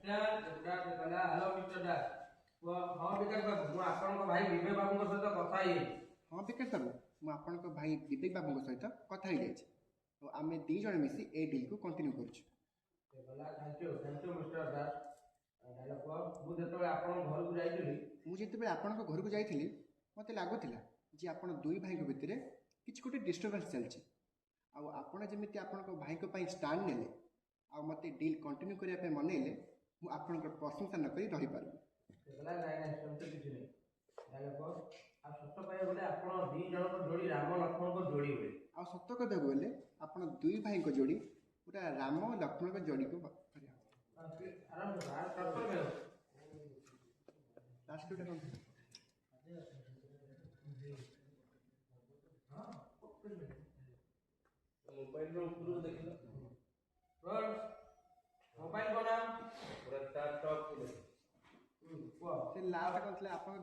କହିଲା, hello mister Das. କୁହ, ହଁ ବିକାଶ ବାବୁ, ମୁଁ ଆପଣଙ୍କ ଭାଇ ବିବେକ ବାବୁଙ୍କ ସହିତ କଥା ହେଇଯାଇଛି। ହଁ ବିକାଶ ବାବୁ, ମୁଁ ଆପଣଙ୍କ ଭାଇ ବିବେକ ବାବୁଙ୍କ ସହିତ କଥା ହେଇଯାଇଛି ଆଉ ଆମେ ଦୁଇ ଜଣ ମିଶି ଏ ଡିଲ୍କୁ କଣ୍ଟିନ୍ୟୁ କରୁଛୁ। ସେ କହିଲା, Thank you, thank you, Mister Das. Dialogue କୁହ, ମୁଁ ଯେତେବେଳେ ଆପଣଙ୍କ ଘରକୁ ଯାଇଥିଲି, ମୁଁ ଯେତେବେଳେ ଆପଣଙ୍କ ଘରକୁ ଯାଇଥିଲି, ମୋତେ ଲାଗୁଥିଲା ଯେ ଆପଣ ଦୁଇ ଭାଇଙ୍କ ଭିତରେ କିଛି ଗୋଟେ ଡିଷ୍ଟର୍ବାନ୍ସ ଚାଲିଛି। ଆଉ ଆପଣ ଯେମିତି ଆପଣଙ୍କ ଭାଇଙ୍କ ପାଇଁ ଷ୍ଟାଣ୍ଡ ନେଲେ ଆଉ ମୋତେ ଡିଲ୍ କଣ୍ଟିନ୍ୟୁ କରିବା ପାଇଁ ମନେଇଲେ, ମୁଁ ଆପଣଙ୍କର ପ୍ରଶଂସା ନ କରି ରହିପାରୁନି। ସେ କହିଲା, ନାଇଁ ନାଇଁ, ସେମିତି କିଛି ନାହିଁ। ଡାଇଲଗ କୁହ, ଆଉ ସତ କହିବାକୁ ଗଲେ ଆପଣ ଦୁଇ ଜଣଙ୍କ ଯୋଡ଼ି ରାମ ଲକ୍ଷ୍ମଣଙ୍କ ଯୋଡ଼ି ଭଳି। ଆଉ ସତ କହିବାକୁ ଗଲେ ଆପଣ ଦୁଇ ଭାଇଙ୍କ ଯୋଡ଼ି ପୁରା ରାମ ଲକ୍ଷ୍ମଣଙ୍କ ଯୋଡ଼ିକୁ କରିବା। ଆରାମ ସତ କହିବାକୁ। ଲାଷ୍ଟ ଗୋଟେ କ'ଣ ଥିଲା? ମୋବାଇଲର ଉପରକୁ ଦେଖିଲ। ମୋବାଇଲ କଣ? ପୁରା ତା ଟପ୍। କୁହ। ସେ ଲାଷ୍ଟ କ'ଣ ଥିଲା ଆପଣ?